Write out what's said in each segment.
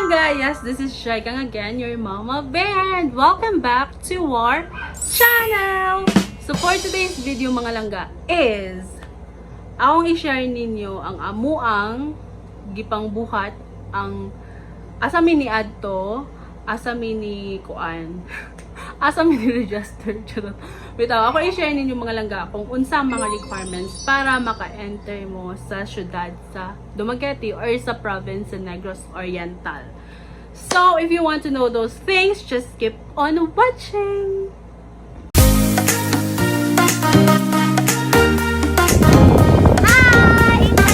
Langga! Yes, this is Shaikang again, your mama bear, and welcome back to our channel! So for today's video, mga langga, is akong i-share ninyo ang amuang gipangbuhat, ang asa mi ni adto, asa mi ni kuan, asa mi ni register. Charot. Bitaw, ako i-share ninyo, mga langga, kung unsa ang mga requirements para maka-enter mo sa syudad sa Dumaguete or sa province sa Negros Oriental. So, if you want to know those things, just keep on watching! Hi! It's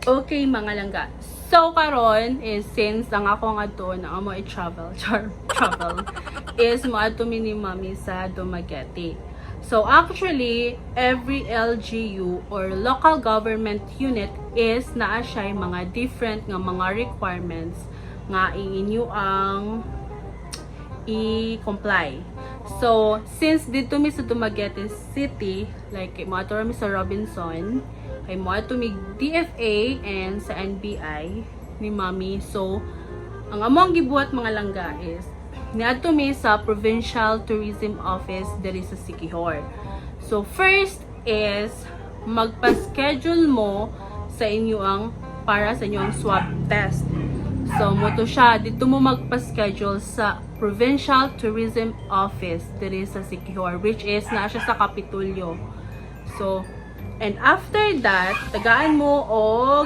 Okay, mga langga. So karon is since ang ako nga adto na amo i-travel, char, travel is moadto mi ni Mami sa Dumaguete. So actually, every LGU or local government unit is naa siya mga different nga mga requirements nga inyo ang i-comply. So, since dito mi sa Dumaguete City, like moadto mi sa Robinson, kay moadto mi DFA and sa NBI ni Mami. So, ang among gibuhat, mga langga, is niadto mi sa Provincial Tourism Office diri sa Siquijor. So, first is magpa-schedule mo sa inyo ang para sa inyo ang swab test. So, mao to siya. Dito mo magpa-schedule sa Provincial Tourism Office diri sa Siquijor, which is naa siya sa Kapitolyo. So, and after that, tagaan mo og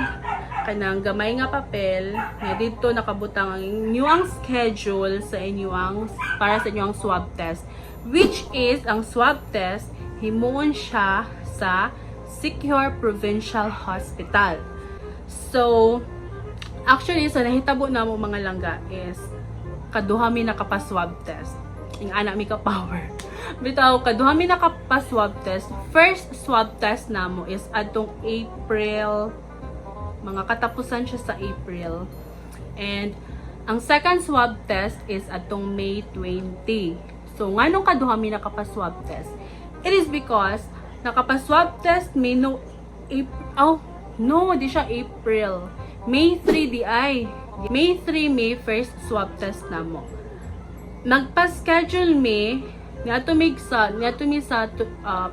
kanang gamay nga papel nga dito nakabutang ang inyong schedule sa inyong para sa inyong swab test, which is ang swab test himuon siya sa Siquijor Provincial Hospital. So, actually, sa nahitabo na mo, mga langga, is kaduha mi nakapa-swab test. Yung anak mi ka power. Bitaw, kaduha mi nakapa-swab test. First swab test namo is adtong April, mga katapusan siya sa April. And ang second swab test is atong May 20. So, nganong kaduha mi nakapa-swab test? It is because nakapa-swab test mi no April, oh, no, di siya April. May 3 di ay. May 3, May first swab test namo. Nagpa-schedule mi niadto mi sa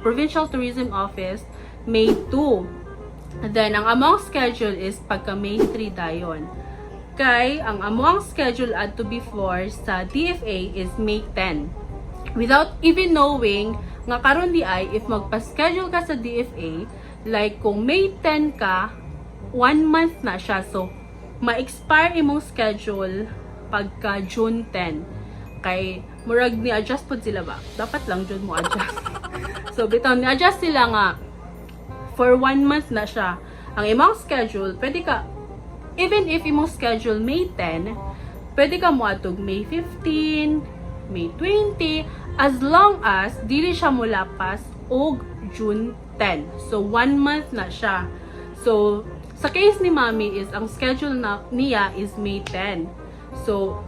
Provincial Tourism Office May 2. Then ang among schedule is pagka May 3 dayon. Kay ang among schedule adto before sa DFA is May 10. Without even knowing nga karon di ay if magpa-schedule ka sa DFA, like kung May 10 ka, one month na siya. So, ma-expire imong schedule pagka June 10. Kay murag ni adjust pod sila ba? Dapat lang jud mo adjust. So bitaw, ni adjust sila nga for one month na siya. Ang imong schedule, pwede ka, even if imong schedule May 10, pwede ka mo atog May 15, May 20, as long as dili siya mulapas og June 10. So, one month na siya. So, sa case ni Mami is, ang schedule na niya is May 10. So,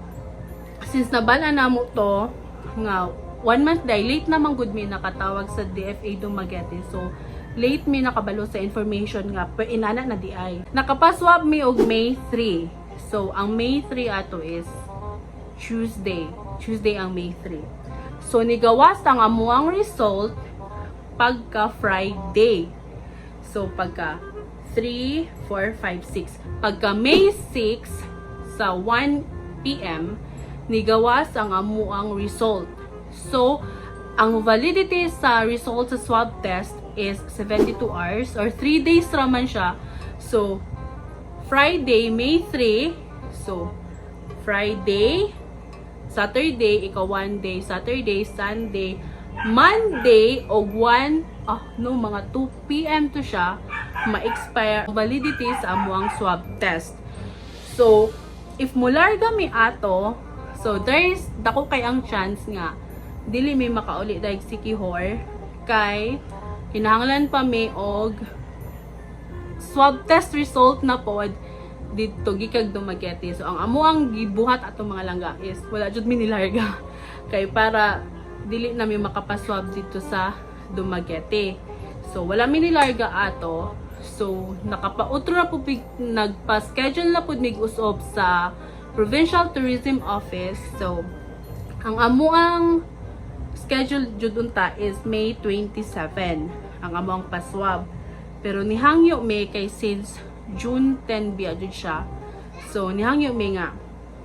since nabal-an namo to, nga one month dahil late naman gud mi nakatawag sa DFA Dumaguete. So, late mi nakabalo sa information nga inana na di ay. Nakapaswab mi og May 3. So, ang May 3 ato is Tuesday. Tuesday ang May 3. So, nigawas ang amuang result pagka Friday. So, pagka 3, 4, 5, 6. Pagka May 6 sa 1 p.m., nigawas ang amuang result. So, ang validity sa result sa swab test is 72 hours or 3 days raman siya. So, Friday, May 3. So, Friday, Saturday, ikaw one day, Saturday, Sunday, Monday, o 1, ah, no, mga 2 p.m. to siya, ma-expire ang validity sa amuang swab test. So, if mularga mi ato, so there is, dako kay ang chance nga, dili mi makauli dahil Siquijor, kay kinahanglan pa mi og swab test result na pod didto gikag Dumaguete. So ang amo ang gibuhat ato, mga langga, is wala jud mi nilarga. Kay para dili na mi makapaswab dito sa Dumaguete. So wala mi nilarga ato. So nakapautro na po nagpa-schedule na pud mig usob sa Provincial Tourism Office. So ang amuang schedule jud unta is May 27 ang among paswab. Pero nihangyo mi kay since June 10 biya jud siya. So nihangyo mi nga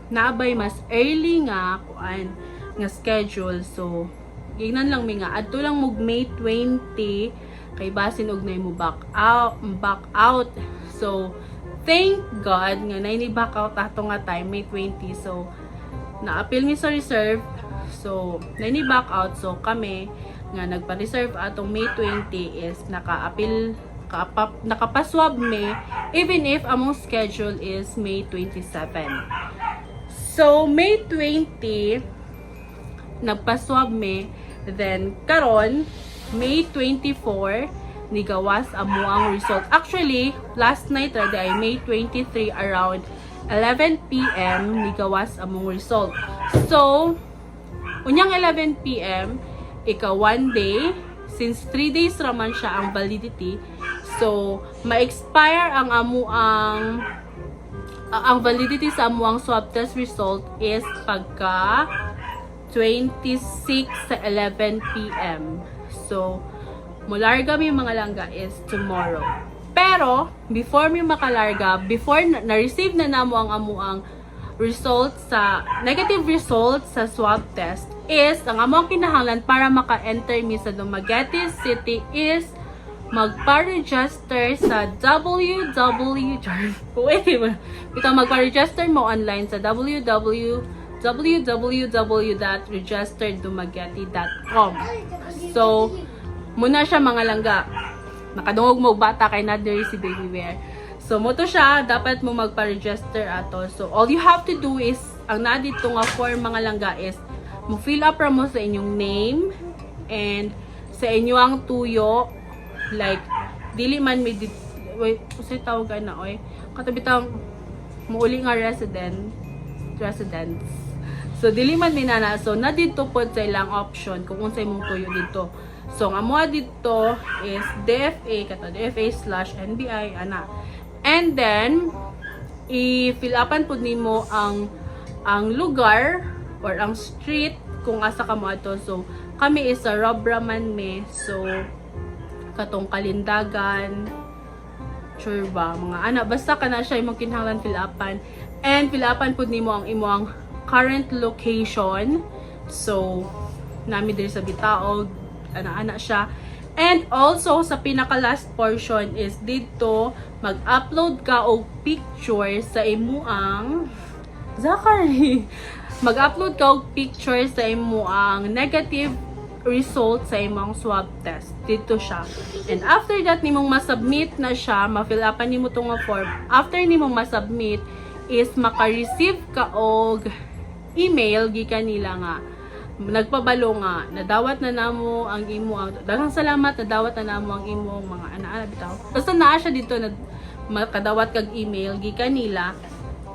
naabay mas early nga kuan nga schedule. So gignan lang mi nga adto lang mog May 20 kay basin og nay mo back out. So thank God nga nay ni back out ato nga time May 20. So naapil mi sa reserve. So, nay ni back out. So, kami nga nagpa-reserve atong May 20 is naka-apil nakapaswab mi even if among schedule is May 27. So, May 20 nagpaswab mi, then karon May 24 nigawas amo ang result. Actually, last night ra ay May 23 around 11 p.m. nigawas among result. So, unyang 11 p.m., ika one day, since 3 days raman siya ang validity, so ma-expire ang amo ang validity sa amuang swab test result is pagka 26 sa 11 p.m. So, mularga mi, mga langga, is tomorrow. Pero, before mi makalarga, before na-receive na namo ang amuang result sa negative result sa swab test is ang among kinahanglan para maka-enter mi sa Dumaguete City is magpa-register sa www. Char. Wait, ito magpa-register mo online sa www.registerdumaguete.com. So, muna siya, mga langga. Nakadungog mo og bata kay na diri si Baby Bear. So, mo to siya, dapat mo magpa-register ato. So, all you have to do is, ang na dito nga form, mga langga, is, mo fill up ra mo sa inyong name and sa inyong tuyo. Like, dili man may, wait, usay tawag na, oy. Katabi tawag, muuli nga residents. So, dili man minana. So, na dito po sa ilang option kung unsay mong tuyo dito. So, ang amoa dito is DFA, kato DFA/NBI, ana. And then, i-fill upan pud nimo ang lugar or ang street kung asa ka mo ato. So, kami is sa Robra man me. So, katong Kalindagan, sure ba, mga ana, basta ka na siya imong kinahanglan fill upan. And fill upan pud nimo ang imong current location. So, nami diri sa Bitaog, ana-ana siya. And also, sa pinaka last portion is dito, mag-upload ka og picture sa imuang Zachary. Mag-upload ka og picture sa imuang negative result sa imong swab test. Dito siya. And after that, nimong masubmit na siya, ma-fill upan nimo tong nga form. After nimong masubmit, is maka-receive ka og email gikan nila nga nagpabalo nga nadawat na namo ang imo ang daghang salamat, nadawat na namo ang imong mga ana-ana bitaw. Basta naa siya dito na makadawat kag email gikan nila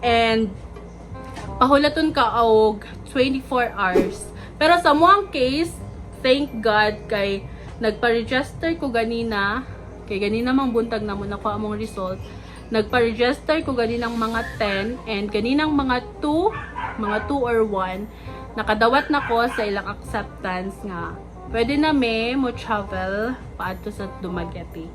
and pahulaton ka og 24 hours. Pero sa among case, thank God kay nagpa-register ko ganina, kay ganina mang buntag na mo nakuha among result. Nagpa-register ko ganinang mga 10 and ganinang mga 2, mga 2 or 1, nakadawat na ko sa ilang acceptance nga pwede na me mo travel paadto sa Dumaguete.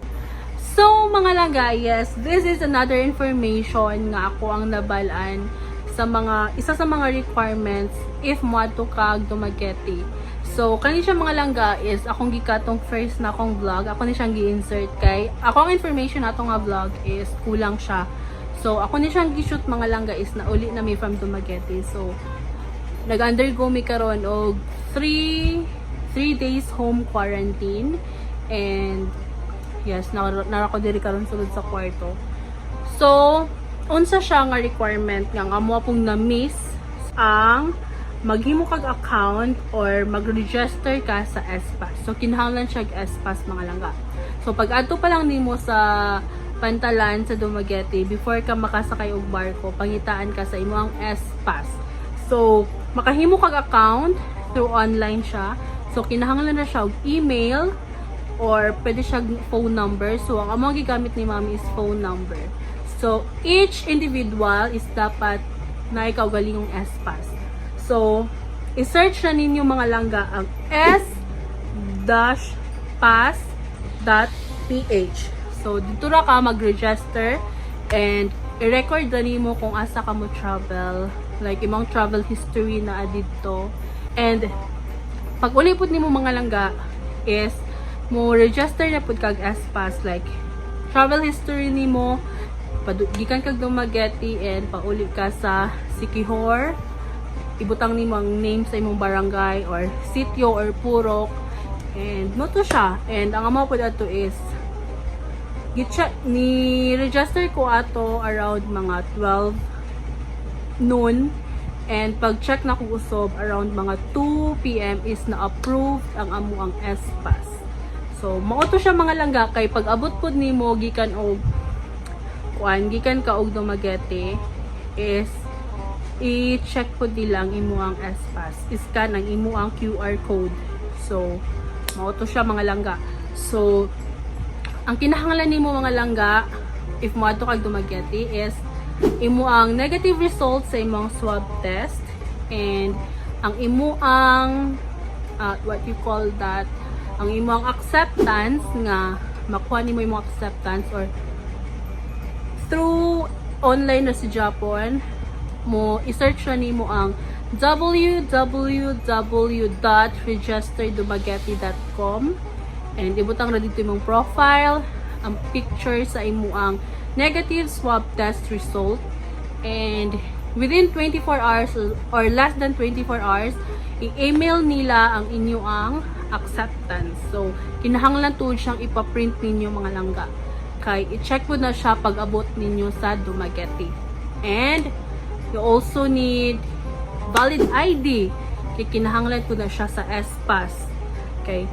So, mga langga, yes, this is another information nga ako ang nabalaan sa mga, isa sa mga requirements if moadto ka Dumaguete. So, kani siya, mga langga, is akong gikatong first na akong vlog. Ako ni siyang gi-insert kay ako ang information ato nga vlog is kulang siya. So, ako ni siyang gi-shoot, mga langga, is nauli na mi from Dumaguete. So, nag-undergo mi karon og 3 days home quarantine and yes, nara ko diri karon sulod sa kwarto. So, unsa siya nga requirement nga ang amo pong na-miss ang maghimo kag account or mag-register ka sa S-Pass. So, kinahanglan siya og S-Pass, mga langga. So, pag adto pa lang nimo sa pantalan sa Dumaguete, before ka makasakay og barko, pangitaan ka sa imong S-Pass. So, makahimo kag account through online siya. So kinahanglan na siya og email or pwede siya phone number. So ang among gigamit ni Mami is phone number. So each individual is dapat na kaugalingong S-Pass. So i-search na ninyo, mga langga, ang s-pass.ph. So dito ra ka mag-register and i-record na nimo kung asa ka mo travel, like imong travel history na didto. And pag uli pud nimo, mga langga, is mo register na pud kag S-Pass, like travel history nimo gikan kag Dumaguete and pauli ka sa Siquijor. Ibutang nimo ang name sa imong barangay or sitio or purok and mao to siya. And ang amo pud ato is gitcha ni register ko ato around mga 12 noon and pag check na ko usob around mga 2 p.m. is na-approved ang amo ang S-Pass. So mao to siya, mga langga, kay pag abot pud nimo gikan og kuan, gikan ka og Dumaguete, is i-check pud nila ang imo ang S-Pass, scan ang imo ang QR code. So mao to siya, mga langga. So ang kinahanglan nimo, mga langga, if moadto kag Dumaguete is imo ang negative result sa imong swab test and ang imo ang what you call that, ang imo ang acceptance nga makuha nimo imong acceptance or through online na si Japon mo. I-search na nimo ang www.registerdumaguete.com and ibutang na didto imong profile, ang picture sa imo ang negative swab test result, and within 24 hours or less than 24 hours, i-email nila ang inyo ang acceptance. So kinahanglan tuod siyang ipa-print ninyo, mga langga, kay i-check mo na siya pag abot ninyo sa Dumaguete. And you also need valid ID kay kinahanglan po na siya sa S-Pass. Okay,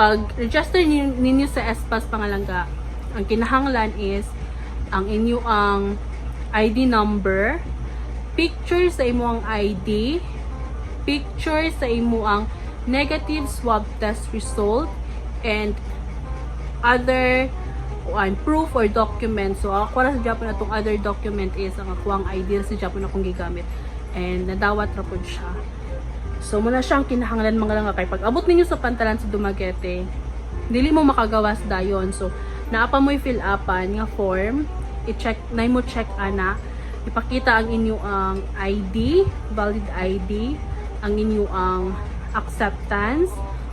pag register ninyo sa S-Pass, mga langga, ang kinahanglan is ang inyo ang ID number, picture sa imo ang ID, picture sa imo ang negative swab test result, and other kuan, proof or document. So ako ra sa Japon atong other document is ang akuang ID sa Japon akong gigamit. And nadawat ra pud siya. So muna siyang kinahanglan, mga langga, kay pag abot ninyo sa pantalan sa Dumaguete, dili mo makagawas dayon. So naa pa mo'y fill upan nga form, i-check na mo, check ana, ipakita ang inyo ang ID, valid ID, ang inyo ang acceptance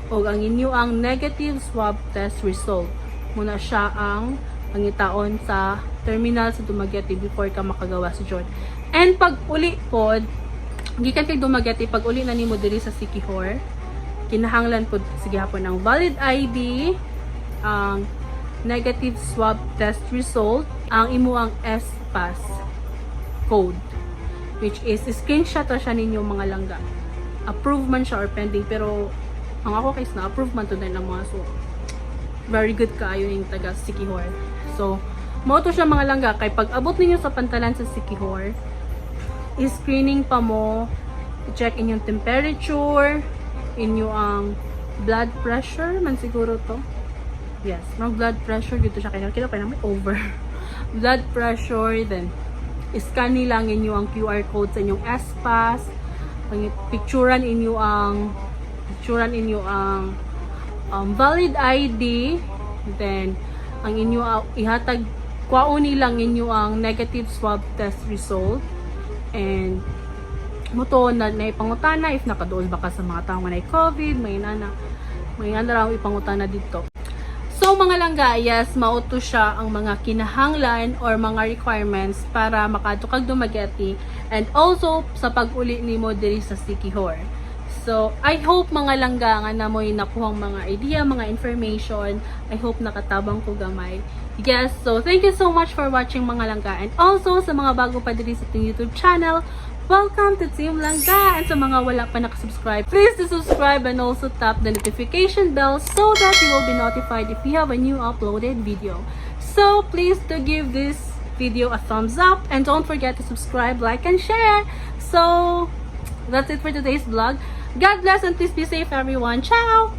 o ang inyo ang negative swab test result. Muna siya ang pangitaon sa terminal sa Dumaguete before ka makagawas jud. And pag uli pod, gikan kay Dumaguete, pag uli na nimo diri sa Siquijor, kinahanglan pod sige hapon ang valid ID, ang negative swab test result, ang imo ang S-Pass code, which is screenshot ra siya ninyo, mga langga. Approve man siya or pending, pero ang ako case na approve man to din ang mga, so very good kaayo yung taga Siquijor. So mao to siya, mga langga, kay pag abot ninyo sa pantalan sa Siquijor, i-screening pa mo, i-check inyong temperature, inyo ang blood pressure man siguro to. Yes, mga blood pressure dito siya kaya kaya may over. Blood pressure, then scan nila ang inyo ang QR code sa inyong S-Pass, picturean inyo ang valid ID, then ang inyo ihatag kwaon nilang inyo ang negative swab test result and mao to na naipangutana if nakaduol ba ka sa mga tao nga nay COVID, may nana raw ipangutana dito. So mga langga, yes, mao to siya ang mga kinahanglan or mga requirements para makadto kag Dumaguete and also sa pag-uli nimo diri sa Siquijor. So, I hope, mga langga, nga namoy nakuhang mga idea, mga information. I hope nakatabang ko gamay. Yes, so thank you so much for watching, mga langga. And also, sa mga bago pa diri sa ating YouTube channel, welcome to Team Langga! And sa mga wala pa nakasubscribe, please do subscribe and also tap the notification bell so that you will be notified if we have a new uploaded video. So, please do give this video a thumbs up and don't forget to subscribe, like, and share. So, that's it for today's vlog. God bless and please be safe, everyone. Ciao!